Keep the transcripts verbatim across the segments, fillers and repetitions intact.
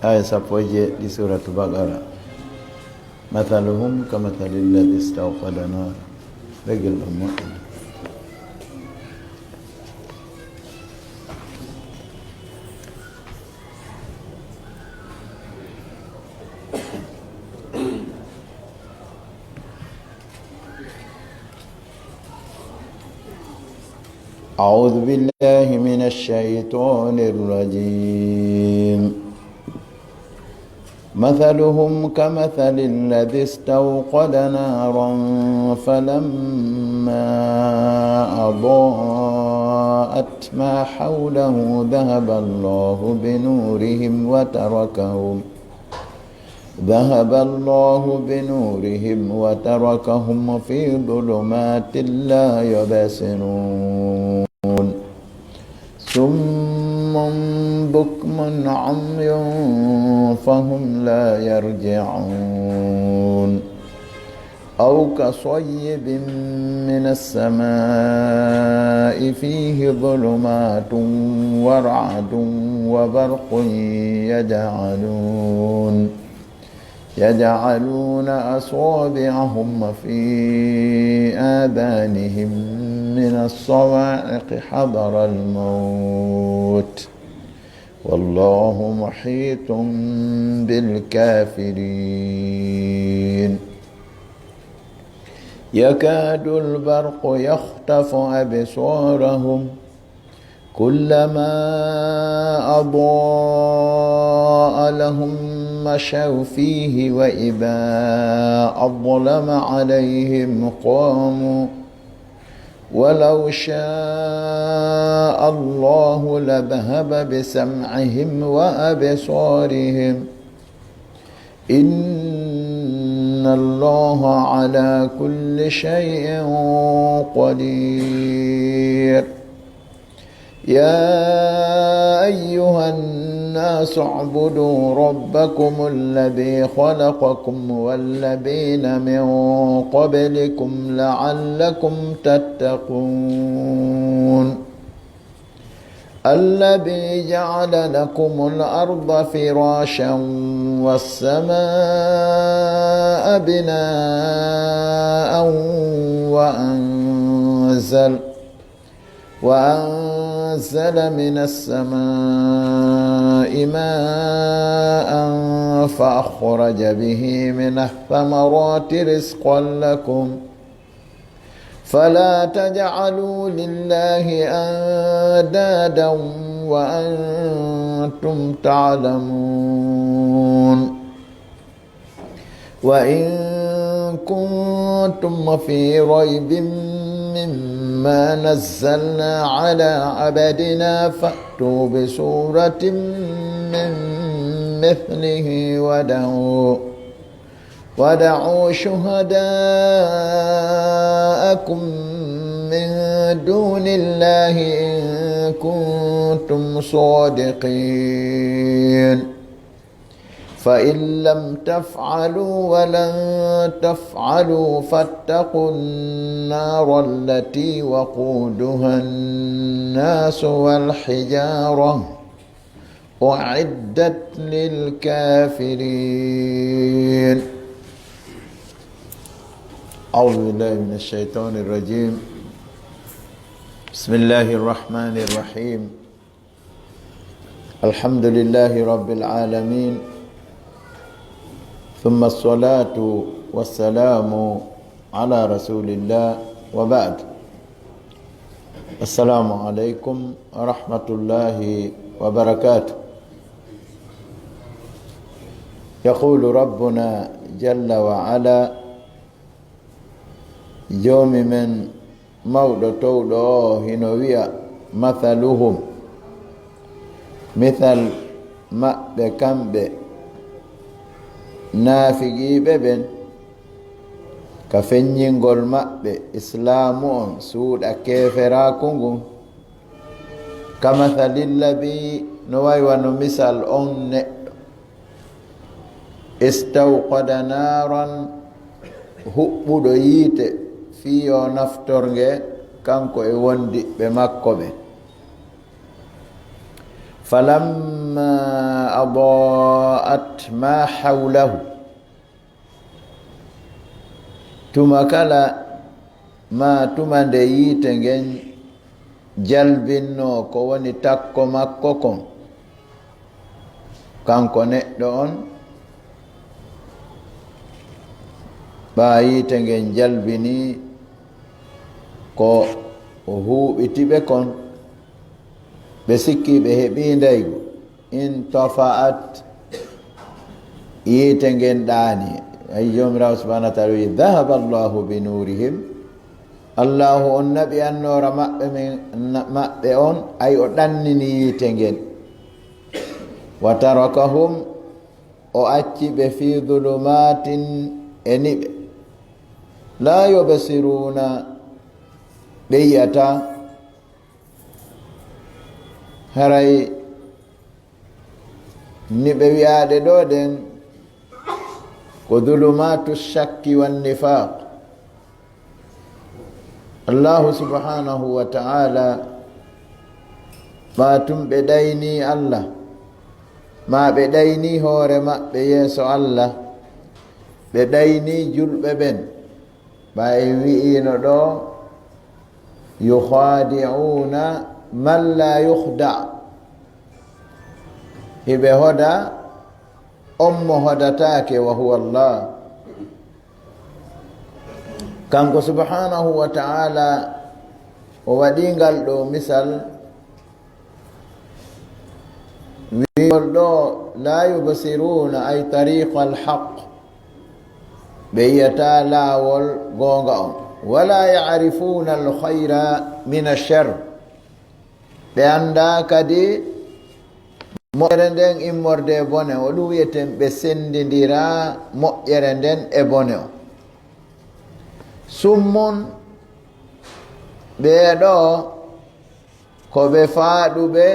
Aya sappo e jeeɗiɗi, Suratu Baqara. Mathaluhum kamathali alladhi istawqada nara. Ɓegel ɗon moƴƴi. أعوذ بالله من الشيطان الرجيم. مثلهم كمثل الذي استوقد نارا فلما أضاءت ما حوله ذهب الله بنورهم وتركهم ذهب الله بنورهم وتركهم في ظلمات لا يبصرون. صم بكم عمي فهم لا يرجعون. أو كصيب من السماء فيه ظلمات ورعد وبرق يجعلون يجعلون أصابعهم في آذانهم من الصواعق حذر الموت والله محيط بالكافرين. يكاد البرق يخطف أبصارهم كلما أضاء لهم مشوا فيه وإذا أظلم عليهم قاموا ولو شاء الله لذهب بسمعهم وأبصارهم إن الله على كل شيء قدير. يا أيها الناس اعبدوا ربكم الذي خلقكم والذين من قبلكم لعلكم تتقون. الذي جعل لكم الأرض فراشا والسماء بناء وأنزل وأنزل من السماء ماء فأخرج به من الثمرات رزقا لكم فلا تجعلوا لله أندادا وأنتم تعلمون. وإن كنتم في ريب مما نزلنا على عبدنا فأتوا بسورة من مثله وادعوا وادعوا شهداءكم من دون الله إن كنتم صادقين. فإن لم تفعلوا ولن تفعلوا فاتقوا النار التي وقودها الناس والحجارة أعدت للكافرين. أعوذ بالله من الشيطان الرجيم. بسم الله الرحمن الرحيم. الحمد لله رب العالمين. ثم الصلاة والسلام على رسول الله وبعد. السلام عليكم ورحمة الله وبركاته. يقول ربنا جل وعلا، Joomi men mawɗo towɗo o hino wi'a, Mathaluhum, misal maɓɓe kamɓe naafiqiiɓe ɓen, ka feññingol maɓɓe islaamu on suuɗa keeferaaku ngun, ka mathalilladhi, no way wano misal on neɗɗo, istawqada naaran, huɓɓuɗo yiite, fii yo naftor nge, kanko e wondiɓɓe makko ɓen. Falamma adaa'at ma hawlahu, tuma kala, ma tuma nde yiite ngen jalbinnoo ko woni takko makko kon, kanko neɗɗo on, ɓaa yiite ngen jalbinii ko o huuɓiti ɓe kon, ɓe sikkii ɓe heɓii ndaygu. Intafa'at, yiite ngen ɗaani. Ay, Joomiraaɗo subhaanahu wa ta'aala wi'i, "Dhahaba Allahu bi nuurihim." Allaahu on naɓi annoora maɓɓe men, na-, maɓɓe on, ay, o ɗannini yiite ngen. "Wa tarakahum," o acci ɓe, "fii dhulumaatin," e niɓe. "Laa yubsiruuna," ɓe yi'ataa. Haray niɓe wi'aaɗe ɗoo ɗen ko dhulumaatu shakki wan nifaaq. Allaahu subhaanahu wa ta'aala, ɓaa tun ɓe ɗaynii Allah, maa ɓe ɗaynii hoore maɓɓe yeeso Allah, ɓe ɗaynii julɓe ɓen. Ɓay en wi'iino ɗoo, "Yukhadi'uuna man laa yukhda'." Hiɓe hoda on mo hodataake, wa huwa Allah. Kanko subhaanahu wa ta'aala, o waɗii ngal ɗoo misal, wi'ol ɗoo, "Laa yubsiruuna," ay tariiqal haqq. Ɓe yi'ataa laawol goonga on. "Walaa ya'rifuuna al-khayra mina ash-sharr." Ɓe anndaa kadi moƴƴere nden immorde e bone. O ɗum wi'eten ɓe senndindiraa moƴƴere nden e bone on. Summun, ɓee ɗoo ko ɓe faaɗuɓe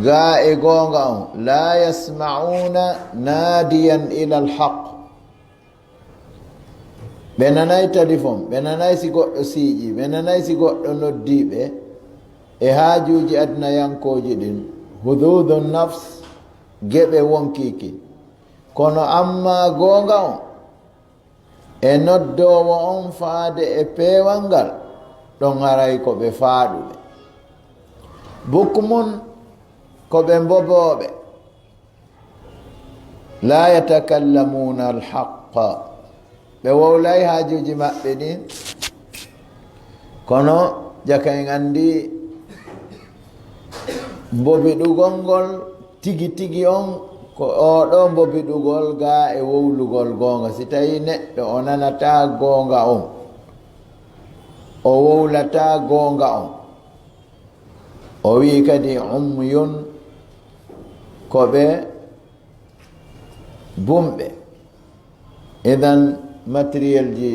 gaa e goonga on. "Laa yasma'uuna naadiyan ilal haqq." Ɓe nanay telefon, ɓe nanay si goɗɗo siiƴii, ɓe nanay si goɗɗo noddii ɓe e haajuuji adunayankooji ɗin. Huduudu nafs, geɓe wonkiiki. Kono ammaa goonga on, e noddoowo on faade e peewal ngal, ɗon haray ko ɓe faaɗuɓe. Bukmun, ko ɓe mbobooɓe. "Laa yatakallamuuna al-haqqa." Ɓe wowlay haajuuji maɓɓe ɗin. Kono jaka en anndi mbobiɗugol ngol tigi tigi on, ko oo ɗoo mbobiɗugol gaa e wowlugol goonga. Si tawii neɗɗo o nanataa goonga on, o wowlataa goonga on, o wi'i kadi umyun, ko ɓe bumɓe. Idan, matériel ji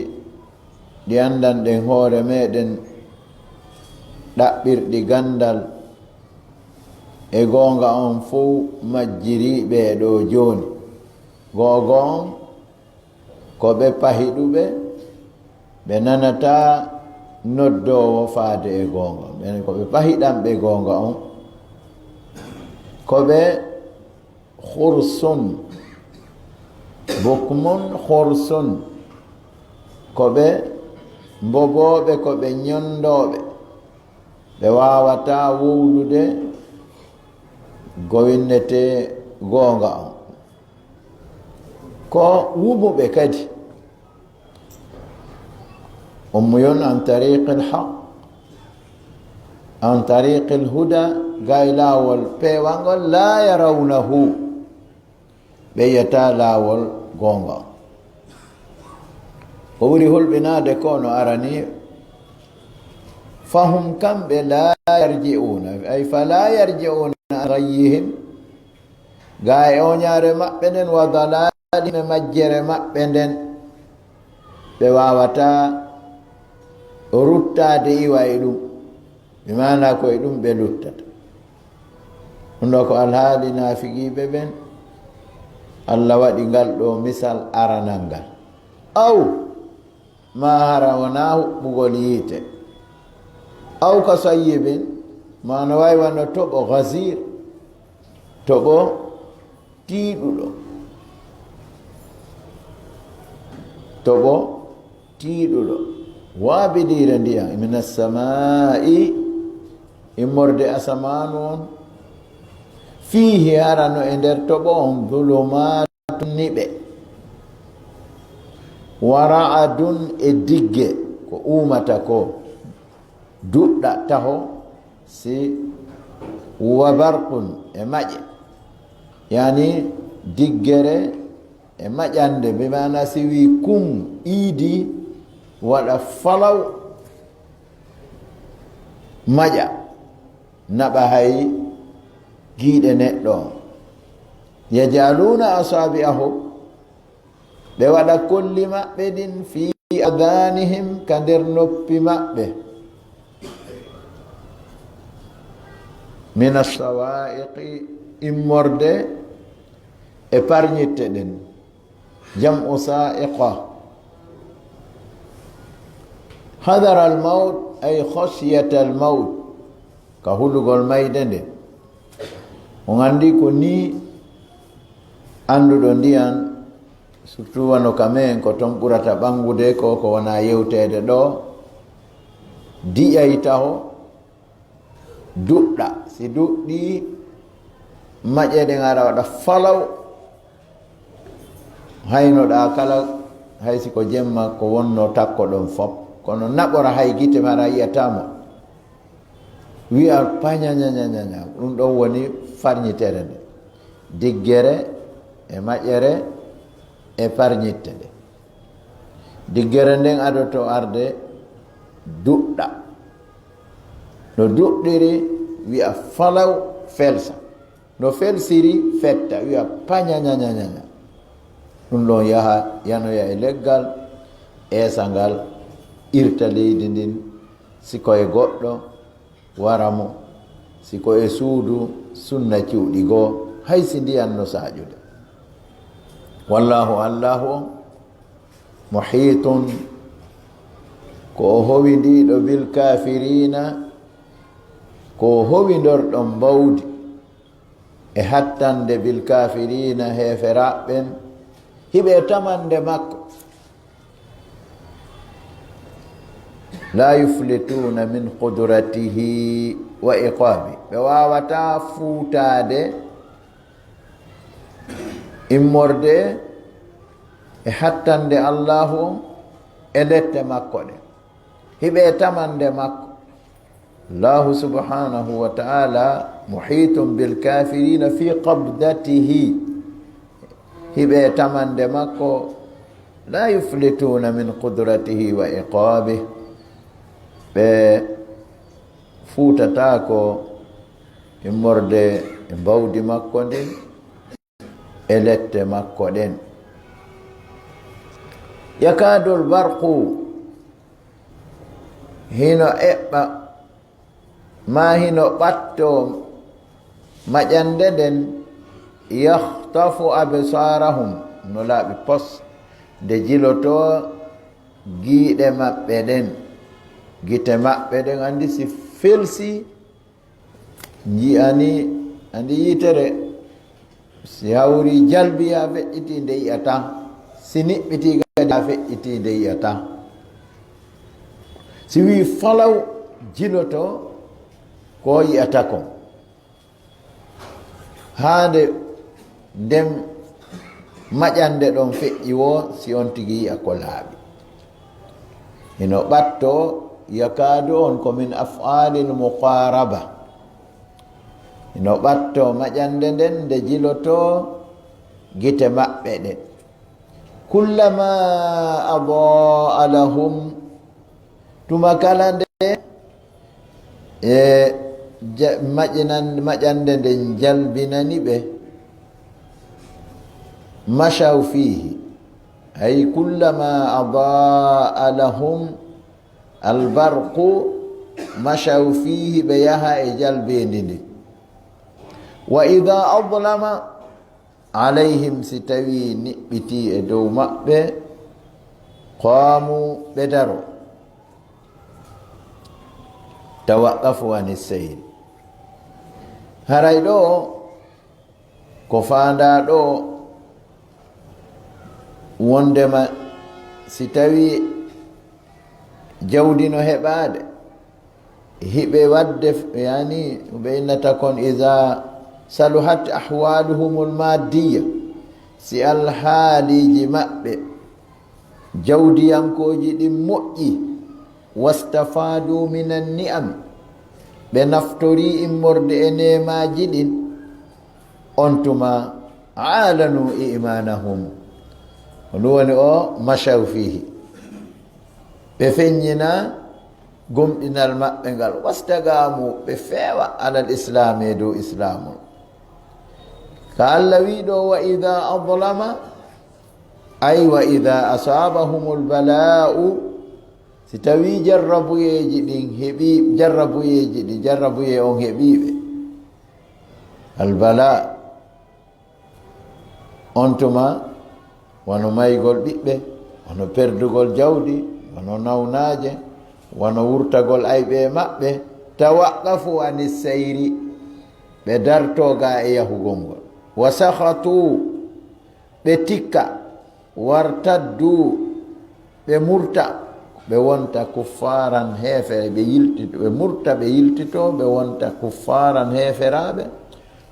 ɗi anndanɗen hoore meɗen, ɗaɓɓirɗi ganndal e goonga on, fow majjirii ɓee ɗoo jooni. Goonga on ko ɓe pahiɗuɓe, ɓe nanataa noddoowo faade e goonga. Ɓen ko ɓe pahiɗanɓe goonga on. Ko ɓe khursun, bukmun khursun, ko ɓe mbobooɓe, ko ɓe ñonndooɓe, ɓe waawataa wowlude ko winnetee goonga on. Ko wumuɓe kadi. Umyun an tariqil haq, an tariqil huda, gaa e laawol peewal ngol, laa yarawnahu, ɓe yi'ataa laawol goonga. Ko ɓuri hulɓinaade ko no arani, Fahum, kamɓe, la yarji'una, ay fala yarji'una an ghayyihim, ga e oñaare maɓɓe nden, wa dalalihim, e majjere maɓɓe nden, ɓe wawata ruttaade iwa e ɗum, bi maana ko e ɗum ɓe luttata. Ɗum ɗo ko alhaali naafigiiɓe ɓen, Allah waɗi ngal ɗo misal aranal ngal. Aw, ma hara wonaa huɓɓugol yiite. Aw ka sayyibin, maana wawi wano toɓo gazir, toɓo tiiɗuɗo, toɓo tiiɗuɗo, waabidiire ndiyan, min assamaa'i, immorde asamaanu on, fiihi, hara no e nder toɓo on, dulumaatun niɓe, wa ra'adun, e digge, ko uumata ko, duɗɗa taho, si, wa barqun, e maƴe, yani diggere e maƴande, bi maana si wi kun iidi, waɗa falaw, maƴa, naɓa hay giiɗe neɗɗo on. Yajaluuna asaabi'ahum, ɓe waɗa kolli maɓɓe ɗin, fi adaanihim, ka nder noppi maɓɓe, min assawaa'iqi, immorde e parñitte ɗen, jam'u saa'iqa, hadara al mawt, ay khashyata al mawt, ka hulugol mayde nde. On anndi ko nii annduɗo ndiyan, surtout wano ka men, ko ton ɓurata ɓanngude ko, ko wona yewteede ɗo, diƴay taho, duɗɗa. Si duɗɗii, maƴe ɗen ara waɗa falaw, haynoɗa kala, hay si ko jemma ko wonno takko ɗon fop, kono naɓora hay gite ma, a yi'ata mo. Wi'a pañañañañaña, ɗum ɗon woni farñitere nde. Diggere e maƴere e farñitte nde. Diggere nden adoto arde duɗɗa. No duɗɗiri, wi'a falaw, felsa. No felsiri, fetta, wi'a pañañañañaña. Ɗum ɗon yaha, yanoya e leggal, eesa ngal, irta leydi ndin, si ko e goɗɗo, wara mo, si ko e suudu, sunna cuuɗi goo, hay si ndiyan no saaƴude. Wallaahu, Allaahu on, muhiitun, ko o howindiiɗo, bil kaafiriina, ko o howindorɗo mbawdi e hattande, bil kaafiriina, heeferaaɓe ɓen, hiɓe tamannde makko. Laa yuflituuna min qudratihi wa iqaabi. Ɓe waawataa fuutaade immorde e hattande Allaahu on e lette makko ɗen. Hiɓe tamannde makko. Allahu subhanahu wa ta'ala muhiitun bil kaafiriina fi qabdatihi. Hiɓe tamannde makko, laa yuflituuna min qudratihi wa iqaabih. Ɓe fuutataako immorde e mbawdi makko ndin, e lette makko ɗen. Yakaadul barqu, hino eɓɓa, ma hino ɓatto maƴande nden, yakhtafu absaarahum, no laaɓi pos, nde jiloto giiɗe maɓɓe ɗen. Gite maɓɓe ɗen, anndi si felsi, nji'ani, anndi yitere, si hawri jalbi haa feƴƴiti, nde yi'ata. Si niɓɓiti kadi haa feƴƴiti, nde yi'ata. Si wi'i falaw, jiloto, ko yi'ata kon. Haa nde nden maƴande ɗon feƴƴi woo, si on tigi yi'a ko laaɓi. Hino ɓatto, yakaadu on ko min af'aalil muqaaraba. Hino ɓatto maƴande nden nde jiloto gite maɓɓe ɗen. Kullamaa adaa lahum, tuma kala nde E ja-, maƴinan-, maƴande nden jalbinani ɓe. Mashaw fiihi, ay kullama adaa lahum albarqu mashaw fiihi, ɓe yaha e jalbeendi ndi. Wa ida adlama alayhim, si tawi niɓɓitii e dow maɓɓe, qaamu, ɓe daro. Tawaqqafu ani seyri. Haray ɗo ko faandaa ɗo wondema si tawi jawdi no heɓaade, hiɓe waɗde, yani, ɓe innata kon, iza saluhat ahwaluhumul maddiya, si alhaaliiji maɓɓe jawdiyankooji ɗin moƴƴi, wastafadu minan ni'am, ɓe naftori immorde e neemaaji ɗin, on tuma alanu imanahum, ko ɗum woni o mashaw fihi, ɓe feññina gomɗinal maɓɓe ngal, wastagamu, ɓe feewa alal islami, e dow islamu. Ka Allah wi ɗo, wa ida adlama, ay wa ida asabahumul bala'u, si tawi jarrabuyeeji ɗin heɓi, jarrabuyeeji ɗi, jarrabuye on heɓiɓe, albala, on tuma, wano maygol ɓiɓɓe, wano perdugol jawdi, wano nawnaaje, wano wurtagol ayɓe maɓɓe, tawaqqafu ani sayri, ɓe darto ga e yahugol ngol. Wa sakhatu, ɓe tikka, wartaddu, ɓe murta, ɓe wonta kuffaran heefere, ɓe yiltito, ɓe murta, ɓe yiltito, ɓe wonta kuffaran heeferaaɓe,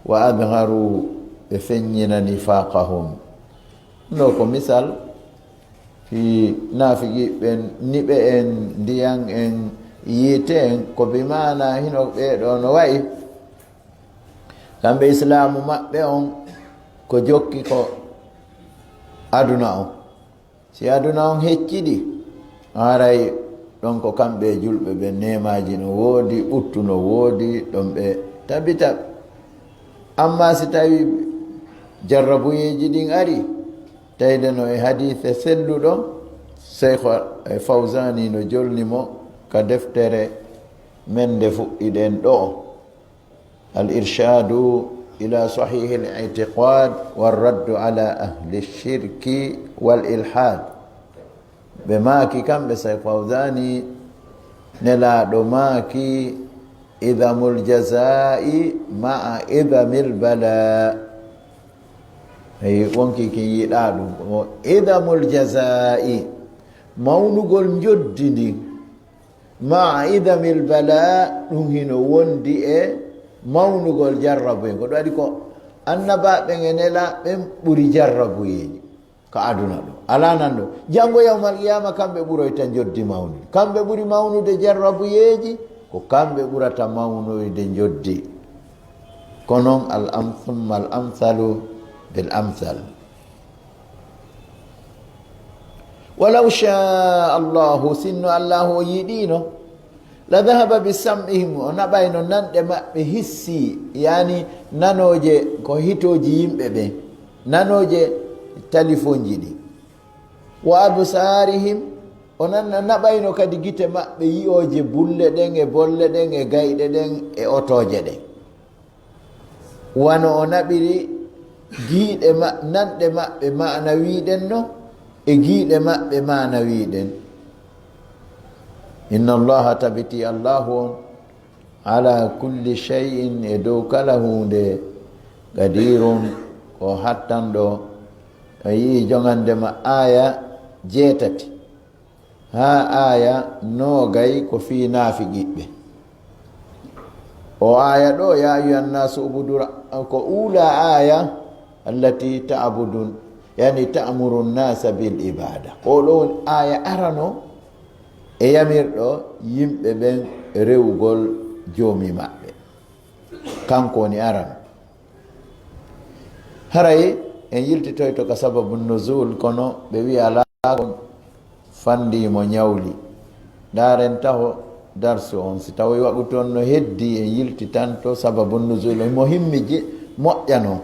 wa adharu, ɓe feññina nifaqahum. Ɗo ko misal fii naafiqiiɓe ɓen, niɓe en, ndiyan en, yiite en, ko bi maana hino ɓee ɗo no wa'i. Kamɓe islaamu maɓɓe on ko jokki ko aduna on. Si aduna on hecciɗi, haray ɗon ko kamɓe e julɓe ɓe neemaaji no woodi, ɓuttu no woodi, ɗon ɓe tabita. Amma si tawi jarrabuyeeji ɗin ari, tawde no e hadiise selluɗo, Seykh Fawzani no jolni mo ka deftere men nde fuɗɗiɗen ɗo. Al-Irshadu ila Sahihil I'tiqad war Raddu ala Ahli Shirki wal Ilhad. Ɓe maaki kamɓe Seykh Fawzani, Nelaaɗo maaki, idamul jazaa'i ma'a idamil bala. Eyi, wonki kin yiɗa ɗum. Ko idamul jazaa'i, mawnugol njoddi ndin. Ma idamil bala, ɗum hino wondi e mawnugol jarrabu en. Ko ɗum waɗi ko annabaaɓe ɓen e nelaaɓe ɓen ɓuri jarrabuyeeji ka aduna ɗo. Alaa nan ɗo. Janngo yawmal qiyaama, kamɓe ɓuroyta njoddi mawnude. Kamɓe ɓuri mawnude jarrabuyeeji, ko kamɓe ɓurata mawnoyde njoddi. Ko non al am-, summa al amsalu bil amsal. Walaw shaa Allahu, sinno Allahu o yiɗiino, la dhahaba bi sam'ihim, o naɓayno nanɗe maɓɓe hissi, yani nanooje ko hitooji yimɓe ɓen, nanooje talifonji ɗin. Wa absaarihim, o nan-, naɓayno kadi gite maɓɓe yi'ooje bulle ɗen e bolle ɗen e gayɗe ɗen e otooje ɗen. Wano o naɓiri giiɗe ma-, nanɗe maɓɓe maanawii ɗen no, e giiɗe maɓɓe maanawii ɗen. Inna Allaha, tabiti Allahu on, ala kulli shay'in, e dow kala huunde, qadirun, ko hattanɗo. A yi'i jongande ma aaya jeetati. Haa aaya noogay ko fii naafiqiiɓe. O aaya ɗo, ya ayyuhan nasu ubudu ra-, ko uula aaya allati ta'budun, yani ta'muru nasa bil ibada. Ko ɗo woni aaya arano e yamirɗo yimɓe ɓen rewugol Joomi maɓɓe. Kanko woni arano. Haray en yiltitoyto ka sababu nuzul, kono ɓe wi'a alaa kon fandii mo ñawli. Ndaaren taho darsu on, si tawi waɗu toon no heddi, en yiltitanto sababu nuzul, mo himmi je-, moƴƴa noon.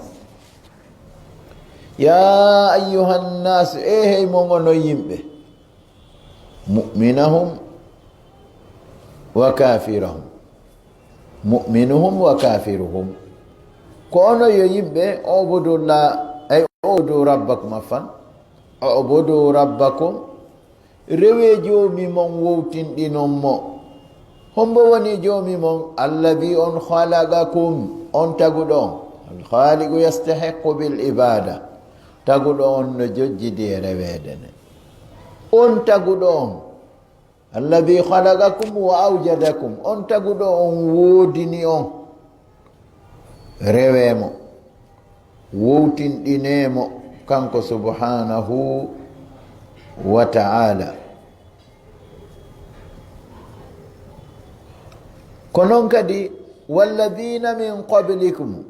Ya ayyuhan nas, e hey mon onon yimɓe, mu'minahum wa kafirahum, mu'minuhum wa kafiruhum. Ko onon yo yimɓe, ubudullah, ay ubudu rabbakum, afan, ubudu rabbakum, rewee Joomi mon, wowtinɗinon mo. Hombo woni Joomi mon? Alladhi, on, khalaqakum, on taguɗo on. Al-Khaliqu yastahiqqu bil ibada. Taguɗo on no jojjidi e reweede ne. On taguɗo on. Alladhi khalaqakum wa awjadakum. On taguɗo on woodini on. Rewee mo, wowtinɗinee mo, kanko subhanahu wa ta'ala. Ko noon kadi, walladhina min qablikum,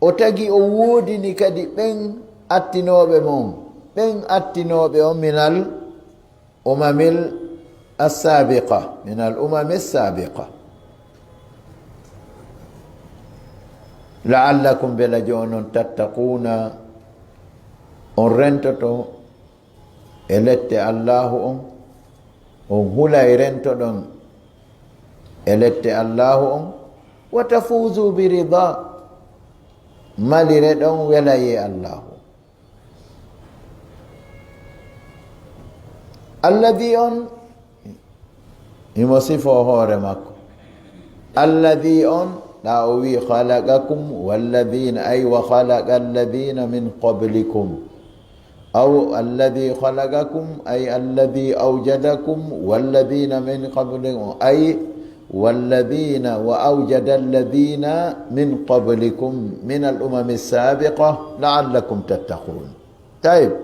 o tagi, o woodini kadi ɓen attinooɓe mon, ɓen attinooɓe on minal umamil as-sabiqa, min al-umami as-sabiqa. La'allakum, bela jooni on, tattaquna, on rentoto e lette Allahu on, on hulay rentoɗon e lette Allahu on, wa tafuzu bi rida, malire ɗon welayee Allahu. Alladhi on, himo sifo hoore makko. Alladhi on, ɗa o wi, khalaqakum walladhina, ay wa khalaqa alladhina min qablikum. Aw alladhi khalaqakum, ay alladhi awjadakum walladhina min qablikum, ay walladhina wa awjada alladhina min qablikum min al-umami as-sabiqa la'allakum tattaqun. Tayyib.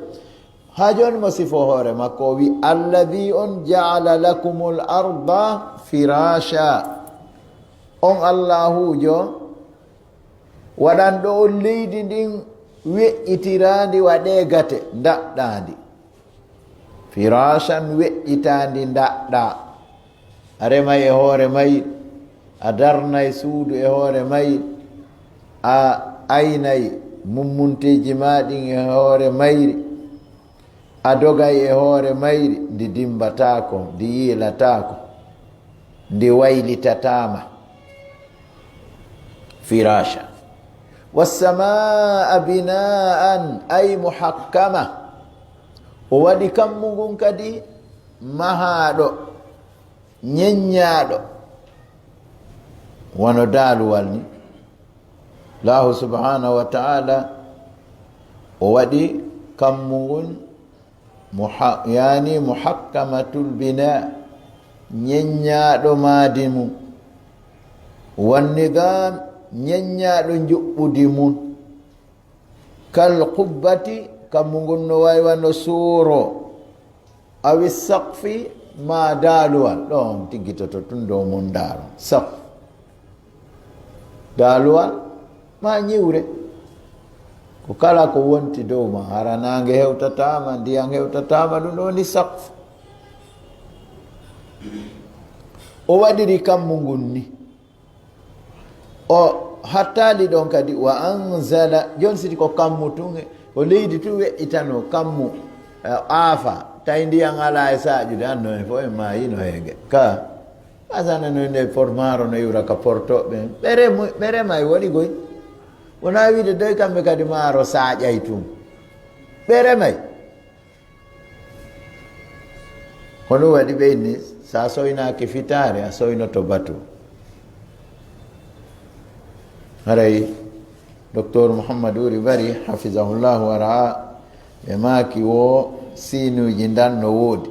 Haa jooni mo sifo hoore makko, o wi, alladhi on, ja'ala lakumul arda firasha. On Allahuujo waɗanɗo on leydi ndin weƴƴitiraandi, waɗee gate, ndaɗɗaandi. Firashan, weƴƴitaandi, ndaɗɗaa. A remay e hoore mayri, a darnay suudu e hoore mayri, a aynay mummunteeji maa ɗin e hoore mayri, a dogay e hoore mayri, ndi dimmbataako, ndi yiilataako, ndi waylitataama. Firasha. Wassamaa binaan, ay muhakkama. O waɗi kammu ngun kadi mahaaɗo, ñeññaaɗo, wano daaluwal ni. Allahu subhanahu wa ta'ala, o waɗi kammu ngun muha-, yani muhakkamatul bina, ñeññaaɗo maadi mum. Wan nidam, ñeññaaɗo njuɓɓudi mum. Kal qubbati, kammu ngun no wayi wano suuro. Awi saqfi, ma daaluwal. Ɗo on tiggitoto tun dow mun ndaaro. Saqf. Daaluwal, ma ñiwre. Ko kala ko wonti dow ma, hara naange hewtataama, ndiyan hewtataama, ɗum ɗo woni saqf. O waɗiri kammu ngun ni. O hattaali ɗon kadi, wa anzala, jon siti ko kammu tun, o leydi tun weƴƴitano, kammu, eh, aafa, tawi ndiyan alaa e saaƴude, anno en fof en maayino heege. Ka, asana no nde por maaro no iwra ka portoɓe en. Ɓe remu-, ɓe remay woni goy. Wona wiide doy kamɓe kadi maaro saaƴay tun. Ɓe remay. Ko ɗum waɗi ɓe inni, so a soynaaki fitaare, a soynoto batu. Haray Docteur Mouhammad Wuri Bari, hafizahullahu wa ra'a, ɓe maaki wo siinuuji ndan no woodi.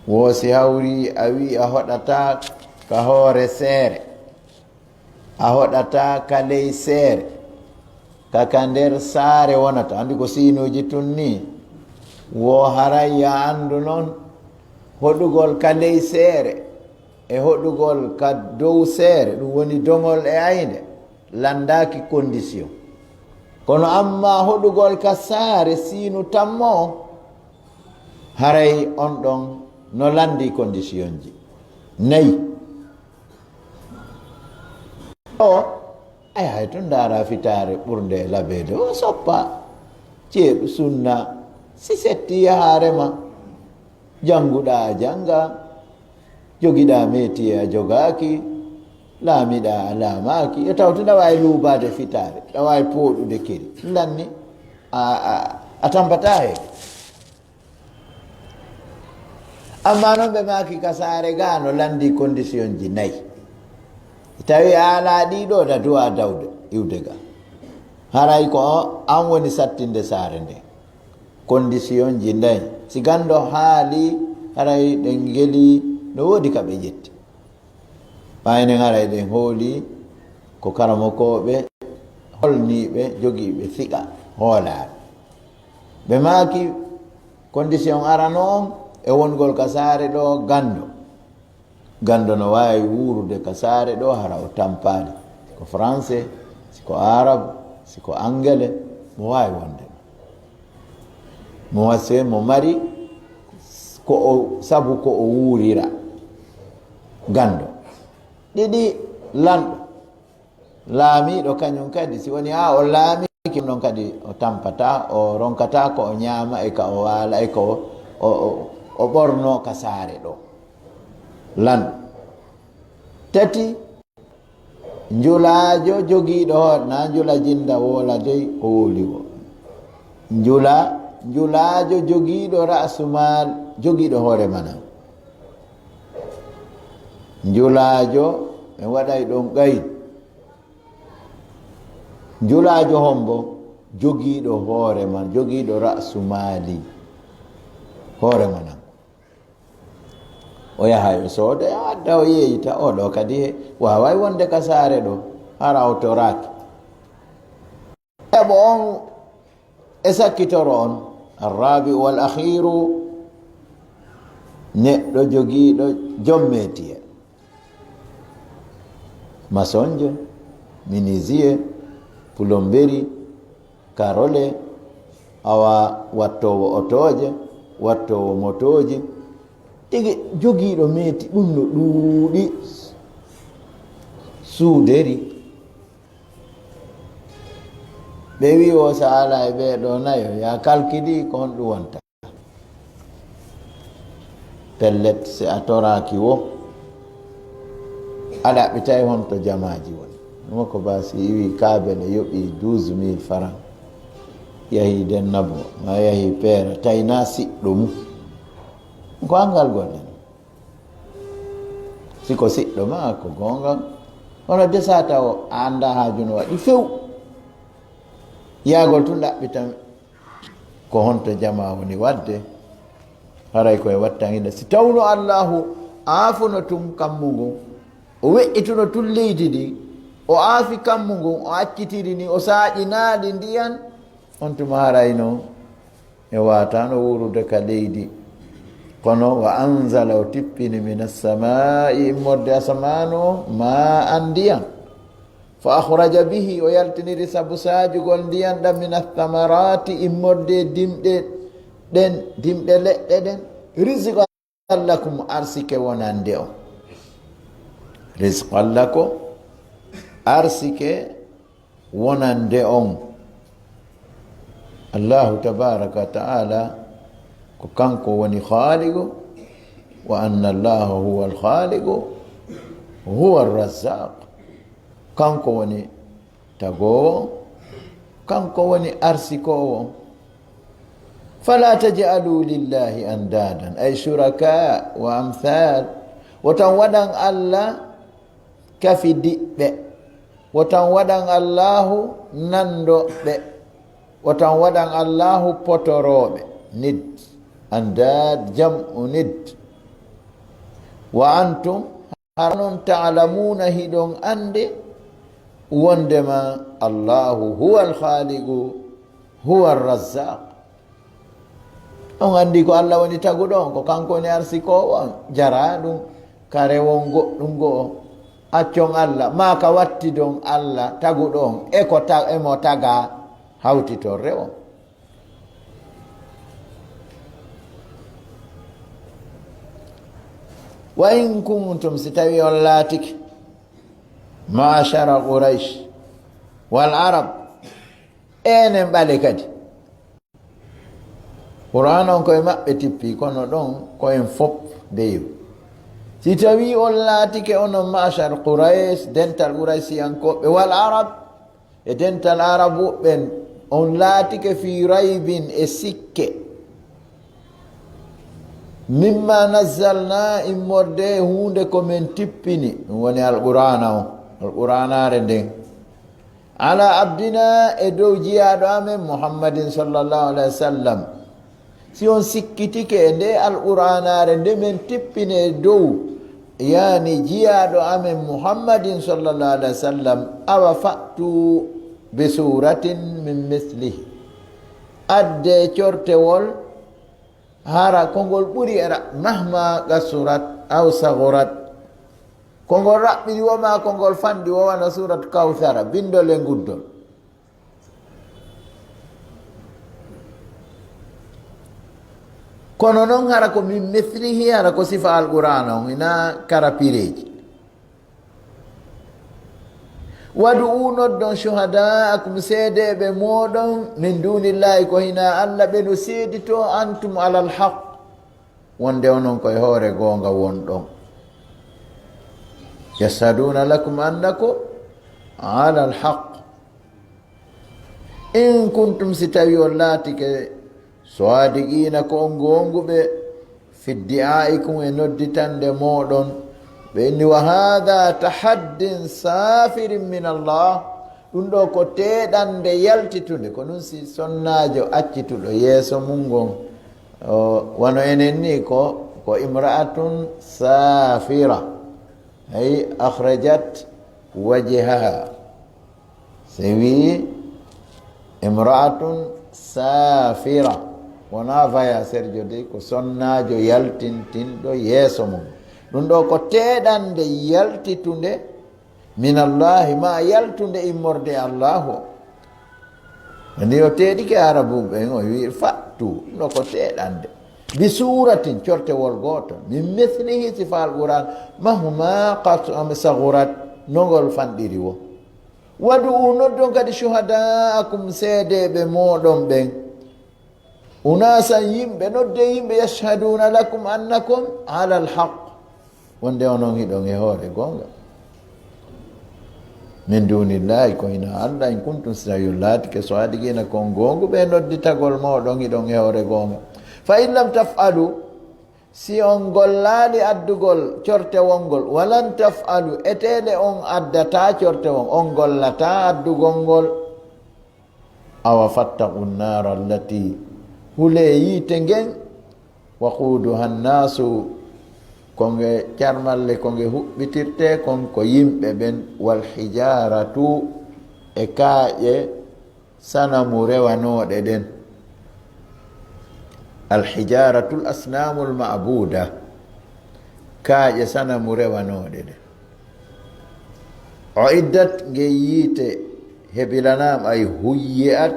Wo si hawri a wi a hoɗata ka hoore seere. A hoɗata ka ley seere, ka, ka nder saare wonata. Anndi ko siinuuji tun ni, wo haray ya anndu non, hoɗugol ka ley seere e hoɗugol ka dow seere, ɗum woni doŋol e aynde, lanndaaki condition. Kono amma hoɗugol ka saare siinu tammo on, haray on ɗon no lanndii conditionji. Nayi. O, ay, hay tun ndaara fitaare ɓurnde e labeede, o soppa. Ceeɗu sunna, si setti yahaare ma. Jannguɗaa a jannga, jogiɗaa métier a jogaaki, laamiɗaa a laamaaki. Yo taw tun a waawi luubaade fitaare, a waawi pooɗude keri. Lanni, a, a, a tampataa he. Amma noon ɓe maaki ka saare ga no lanndi condition ji nayi. Tawi a alaa ɗiɗo da duwa dawde iwde ga. Haray ko an woni sattinde saare nde. Condition ji nayi. Si ganndo haali, haray ɗen ngeli no woodi ka ɓe ƴetti. Ɓay enen haray ɗen hooli ko karamokooɓe holniiɓe jogiiɓe siqa hoolaaɓe. Ɓe maaki condition arano on e wongol ka saare ɗo ganndo. Ganndo no waawi wuurude ka saare ɗo hara o tampaali. Si ko français, si ko arabe, si ko angele, mo waawi wonde. Mo wase mo mari ko o, sabu ko o wuurira. Ganndo. Ɗiɗi, lanɗo. Laamiiɗo kañum kadi, si woni haa o laamiike, ɗum ɗon kadi o tampataa, o ronkataa ko o ñaama e ka o waala e ko o, o, o, o ɓornoo ka saare ɗo. Lanɗo. Tati, njulaajo jogiiɗo hoore, na njula jinda woola dey o wowli wo. Njula, njulaajo jogiiɗo ra'su maal, jogiiɗo hoore mana. Njulaajo, en waɗay ɗon qayid. Njulaajo hombo jogiiɗo hoore man, jogiiɗo ra'su maali, hoore man an. O yahay o sooda, o adda o yeeyita, o ɗo kadi waaway wonde ka saare ɗo, hara o toraaki. Heɓo on e sakkitoro on. Arrabi'u wal akhiru, neɗɗo jogiiɗo joom metiye. Masonjo, minisiye, pulomberi, karole, awa wattoowo otooje, wattoowo motooji. Tigi jogiiɗo meeti ɗum no ɗuuɗi. Suuderi. Ɓe wi o so alaa e ɓee ɗoo nayo, ya kalkidi ko honɗum wonta? Pellet, si a toraaki wo, a ɗaɓɓitay honto jamaaji woni. Ɗum ko ba si iwi kaabele yoɓi douze mille francs, yahi dennabo, ma yahi peera, tawi na siɗɗo mum. Ko anngal golle. Si ko siɗɗo ma, ko goonga. Hono desa taw a anndaa haaju no waɗi few. Yaagol tun ɗaɓɓitan ko honto jamaa woni waɗde. Haray ko e wattan ina. Si tawno Allaahu aafuno tun kammu ngun, o we'ituno tun leydi ndi, o aafi kammu ngun, o accitiri ni, o saaƴinaali ndiyan, on tuma harayno e waataano wuurude ka leydi. Kono, wa anzala, o tippini, mina samaa'i, immorde asamaanu, maa an, ndiyan. Fa akhraja bihi, o yaltiniri sabu saajugol ndiyan ɗan, mina thamaraati, immorde dimɗe ɗen, dimɗe leɗɗe ɗen, rizqan lakum, arsike wonande on. Rizqan lakum, arsike wonande on. Allahu tabaraka wa ta'ala ko kanko woni Khaliqu, wa anna Allaha huwa al-Khaliqu, huwa ar-Razzaq. Kanko woni tagoowo, kanko woni arsikoowo. Fala taj'alu lillahi andadan, ay shuraka wa amthal. Wotan waɗan Allah kafidiɓɓe. Wotan waɗan Allaahu nandoɓe. Wotan waɗan Allaahu potorooɓe. Nid. Andaad jam'u nid. Wa antum, hara non, ta'lamuuna, hiɗon anndi, wondema Allaahu huwa al-Khaaliqu, huwa ar-Razzaaq. On anndi ko Allah woni taguɗo on, ko kanko woni arsikoowo on. Jaraa ɗum ka rewon goɗɗum go'o. Accon Allah, maa ka wattidon Allah taguɗo on, e ko ta-, e mo tagaa hawtitorre on. Wa in kuntum, si tawi on laatike, ma'shara Quraysh wal Arab, enen ɓale kadi. Qur'aana on ko e maɓɓe tippi, kono ɗon ko en fop deyo. Si tawi on laatike onon ma'shar Quraysh, dental Quraysiyankooɓe, wal Arab, e dental Arabuɓe ɓen, on laatike fii raybin e sikke, mimma nazzalna, immorde e huunde ko men tippini, ɗum woni Alqur'aana on, Alqur'aanaare nden, ala abdina, e dow jiyaaɗo amen Muhammadin sallallahu alaihi wasallam. Si on sikkitike e nde Alqur'aanaare nde men tippini e dow, yaani jiyaaɗo amen Muhammadin sallallahu alaihi wasallam, awa fa'tu bi suratin min mislihi. Adde cortewol, hara ko ngol ɓuri era, mahma qasurat aw sagurat. Ko ngol raɓɓiɗi wo maa ko ngol fanɗi wo, wano surat Kawsara, bindol e nguddol. Kono non hara ko min mislihi, hara ko sifa Alqur'aana on, ina kara pireeji. Wad'u, noddon, shuhada'akum, seedeeɓe mooɗon, min dunillahi, ko hinaa Alla, ɓe no seeditoo, antum alal haq, wonde onon ko e hoore goonga wonɗon. Yashhaduna lakum annakum alal haq. In kuntum, si tawi on laatike, sadiqina, ko on goonguɓe, fi iddi'aikum, e nodditande mooɗon, ɓe inni, wa hadha tahaddin safirin min Allah, ɗum ɗo ko teeɗande yaltitunde, ko ɗum si sonnaajo accituɗo yeeso mum ngon, o, wano enen ni ko, ko imra'atun safira, ay akhrajat wajhaha. Si wii imra'atun safira, wonaa vaya serjo dey, ko sonnaajo yaltintinɗo yeeso mum. Ɗum ɗo ko teeɗande yaltitunde min Allahi, ma yaltunde immorde Allahu. Ni o teeɗike Arabuɓe ɓen, o wii fa'tu, ɗum ɗo ko teeɗande. Bi suratin, cortewol gootol. Min mislihi, sifa Alqur'an, mahma qas-, am, sagurat, no ngol fanɗiri wo. Wad'u, noddon kadi shuhada'akum, seedeeɓe mooɗon ɓen. Unasan, yimɓe, nodde yimɓe, yashhaduna lakum annakum alal haq, wonde onon hiɗon e hoore goonga. Min dunillahi, ko hino Allah, in kuntum, si tawi on laatike, sadiqina, ko on goonguɓe e nodditagol mooɗon hiɗon e hoore goonga. Fa in lam taf'alu, si on gollaali addugol cortewol ngol, walan taf'alu, eteele on addataa cortewol, on gollataa addugol ngol, awa fattaqu nnaara allati, hulee yiite ngen, waquuduha nnaasu, ko nge carmalle, ko nge huɓɓitirtee kon, ko yimɓe ɓen, wal hijaaratu, e kaaƴe sanamu rewanooɗe ɗen. Al hijaaratu l asnaamu l ma'buuda, kaaƴe sanamu rewanooɗe ɗen. Uiddat, nge yiite hebilanaama, ay huyyi'at,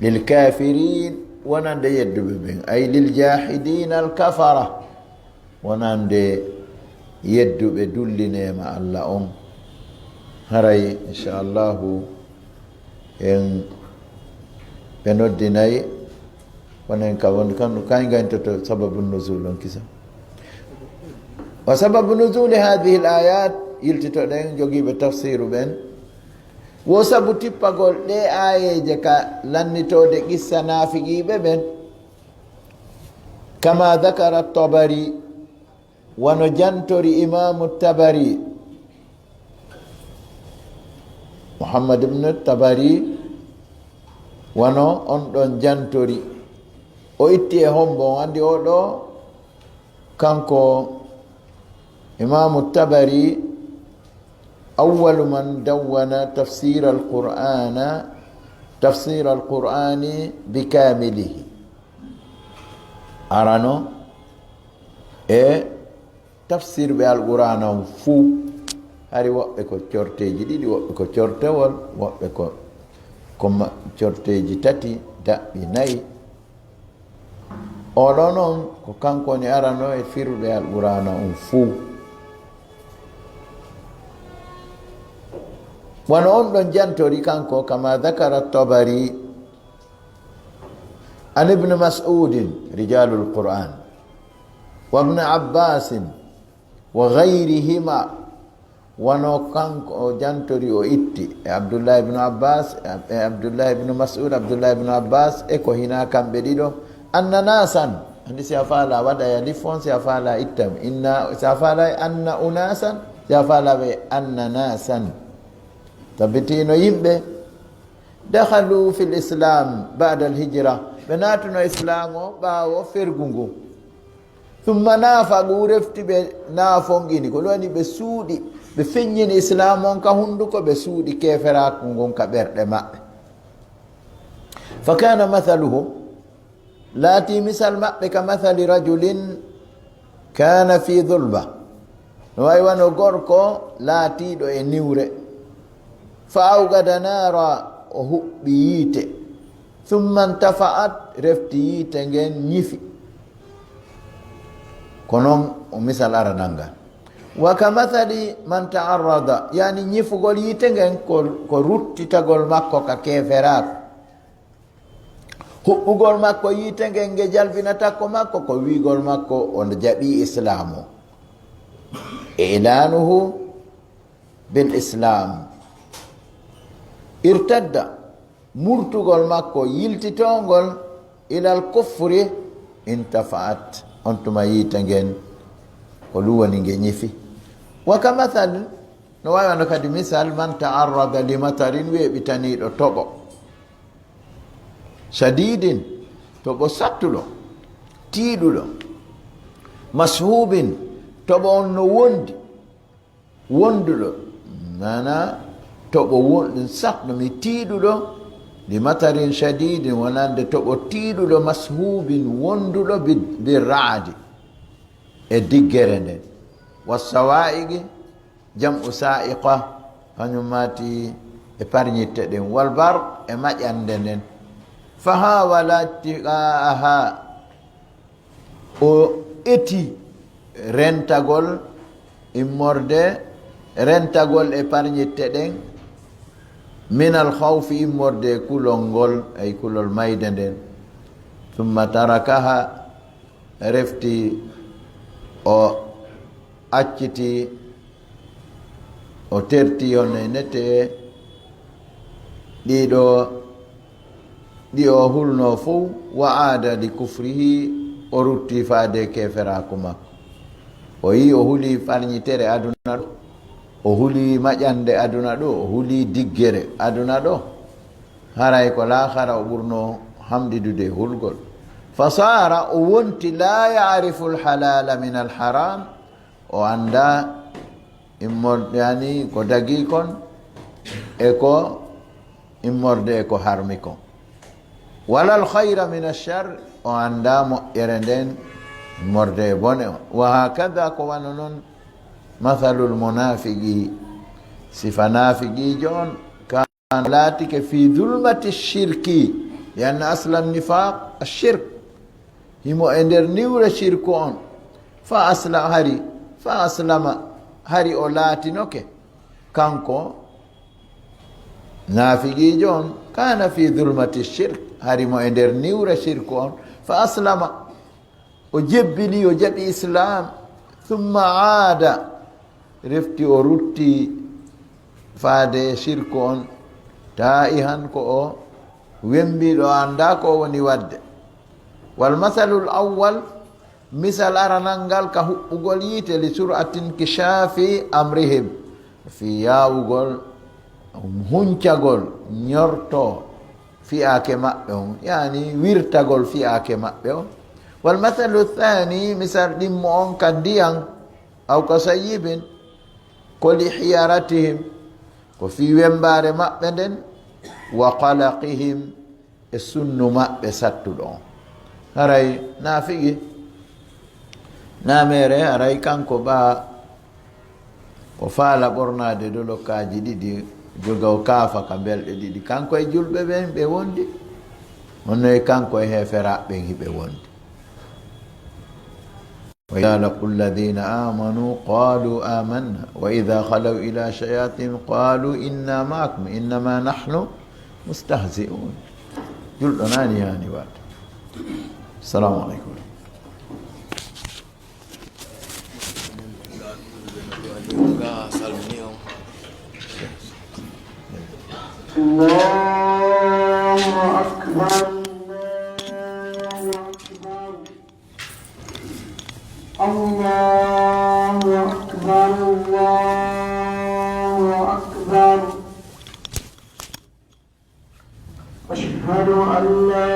lil kaafiriin, wonande yedduɓe ɓen, ay lil jaahidiina al kafara, wonande yedduɓe dulli neema Alla on. Haray, inchallahu, en ɓe noddinay, wonen ka wonde kan, kay ngayntoto sababu nuzul on kisa. Wa sababu nuzuli hadhihi l ayat, yiltitoɗen jogiiɓe tafsiru ɓen, wo sabu tippagol ɗe aayeeje ka lannitoode qissa naafiqiiɓe ɓen, kama dhakara Tabari, wano jantori Imaamu Tabari, Muhammad ibn Tabari, wano on ɗon jantori. O itti e hombo, on anndi o ɗo, kanko Imaamu Tabari, awwalu man dawwana tafsir al-Qur'ana, tafsir al-Qur'ani bi kamilihi. Arano e tafsirɓe Alqur'aana on fuu, hari woɓɓe ko corteeji ɗiɗi, woɓɓe ko cortewol, woɓɓe ko, ko ma-, corteeji tati, daɓɓi nayi. Oɗo noon ko kanko woni arano e firuɓe Alqur'aana on fuu. Wano on ɗon jantori kanko, kama dakara Tabari an Ibn Mas'udin, rijalul Qur'an, wa Ibn Abbasin, wa gayrihima, wano kanko o jantori, o itti e Abdullah ibn Abbas, e Abdullah ibn Mas'ud, Abdullah ibn Abbas, e ko hinaa kamɓe ɗiɗo, anna nasan, andi si a faala waɗa ya lifon, si a faala ittam, inna, si a faala anna unasan, si a faala ɓe anna nasan. Tabitino yimɓe, dakhalu fil islam ba'da al hijra, ɓe naatuno islam o ɓaawo fergu ngu. Thumma naafaqu, refti ɓe naafonqini, ko ɗum woni ɓe suuɗi, ɓe feññini islaam on ka hunduko, ɓe suuɗi keeferaaku ngun ka ɓerɗe maɓɓe. Fa kana mathaluhum, laati misal maɓɓe ka mathali rajulin kana fi dhulma, no wayi wano gorko laatiiɗo e niwre. Fa awqada naara, o huɓɓi yiite. Thumma intafa'at, refti yiite ngen ñifi. Ko non o misal aranal ngal. Wa ka mathali man ta'arrada, yani ñifugol yiite ngen ko, ko ruttitagol makko ka keeferaaku. Huɓɓugol makko yiite ngen nge jalbinata ko makko, ko wiigol makko o jaɓi islaam o. I'lanuhu bil islam. Irtadda, murtugol makko, yiltitongol ilal kufri, intafa'at, on tuma yiite ngen, ko ɗum woni nge ñifi. Wa ka mathal, no wayi wano kadi misal, man ta'arrada li matarin, weeɓitaniiɗo toɓo. Shadidin, toɓo sattuɗo, tiiɗuɗo. Mashubin, toɓo on no wondi. Wonduɗo, maana toɓo won-, satɗo mi tiiɗuɗo, li matarin shadidin, wonande toɓo tiiɗuɗo, mashubin, wonduɗo bi, bi ra'di, e diggere nden. Wa sawa'iqi, jam'u sa'iqa, kañum maati e parñitte ɗen. Wal barq, e maƴande nden. Fa hawala ittiqa'aha, o eti rentagol, immorde, rentagol e parñitte ɗen, minal khawfi, immorde e kulol ngol, ay kulol mayde nden. Thumma tarakaha, refti o acciti, o terti, hono e nete ɗiɗo, ɗi o hulno fof, wa aada li kufrihi, o rutti faade keeferaaku makko. O yi o huli farñitere aduna ɗo, o huli maƴande aduna ɗo, o huli diggere aduna ɗo. Haray ko laakhara o ɓurno hamɗidude e hulgol. Fa saara, o wonti, la yaarifu alhalala min alharam, o annda immorde, yani ko dagi kon, e ko immorde e ko harmi kon. Wala alkhayra min alshar, o annda moƴƴere nden immorde e bone on. Wa hakada, ko wano non, mathalul munafiqi, sifa nafiqiijo on, kan laatike fi dhulmati shirki, yani asla nifaq ashirk. Himo e nder niwre shirku on. Fa asla-, hari, fa aslama, hari o laatinoke. Kanko naafiqiijo on, kana fi dhulmati shirk, hari mo e nder niwre shirku on. Fa aslama, o jebbili, o jaɓi Islaam. Thumma aada, refti o rutti faade shirku on. Taa'ihan, ko o wembiiɗo, o annda ko o woni wadde. Wal masalul awwal, misal aranal ngal ka huɓɓugol yiite, li sur'ati inkishafi amrihim, fii yaawugol, huncagol, ñorto fi'aake maɓɓe on, yani wirtagol fi'aake maɓɓe on. Wal masalu thani, misal ɗimmo on ka ndiyan, aw ka sayyibin, ko li hiyaratihim, ko fii wembaare maɓɓe nden, wa qalaqihim, e sunnu maɓɓe sattuɗo on. Haray naafigi, naamere, haray kanko ɓa o faala ɓornaade dolokkaaji ɗiɗi, joga o kaafa ka belɗe ɗiɗi. Kanko e julɓe ɓen ɓe wondi, honno e kanko e heeferaaɓe ɓen hiɓe wondi. وإذا لقوا الذين آمنوا قالوا آمنا وإذا خلوا إلى شياطين قالوا إنا معكم إنما نحن مستهزئون. Julɗo nani yani waɗde. Assalamu aleykum. الله أكبر، الله أكبر. الله أكبر، الله أكبر. أشهد أن لا